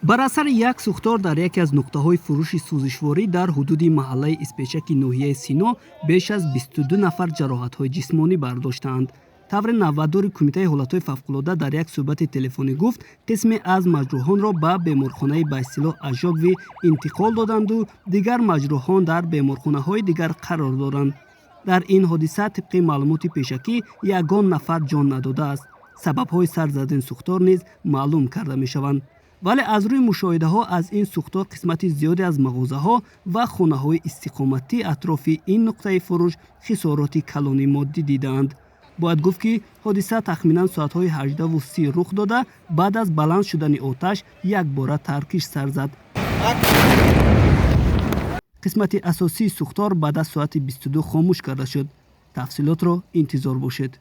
Бар асари як сӯхтор дар яке аз нуқтаҳои фурӯши сӯзишворӣ дар ҳудуди маҳаллаи Испечаки ноҳияи Сино беш аз 22 нафар ҷароҳатҳои ҷисмонӣ бардоштаанд. Тавре навбатдори Кумитаи ҳолатҳои фавқулода дар як суҳбати телефонӣ гуфт, қисме аз маҷрӯҳонро ба беморхонаи ба истилоҳ Ажоговый интиқол доданду дигар маҷрӯҳон дар беморхонаҳои дигар қарор доранд. Дар ин ҳодиса, тибқи маълумоти пешакӣ, ягон нафар ҷон надодааст. Сабабҳои сар задани сӯхтор низ маълум карда мешаванд, вале аз рӯи мушоҳидаҳо аз ин сӯхтор қисмати зиёде аз мағозаҳо ва хонаҳои истиқоматӣ атрофи ин нуқтаи фурӯш хисороти калони моддӣ дидаанд. Бояд гуфт, ки ҳодиса тахминан соатҳои 18:30 рух дода, баъд аз баланд шудани оташ якбора таркиш сар зад. Қисмати асосии сӯхтор баъд аз соати 22 хомӯш карда шуд. Тафсилотро интизор бошед.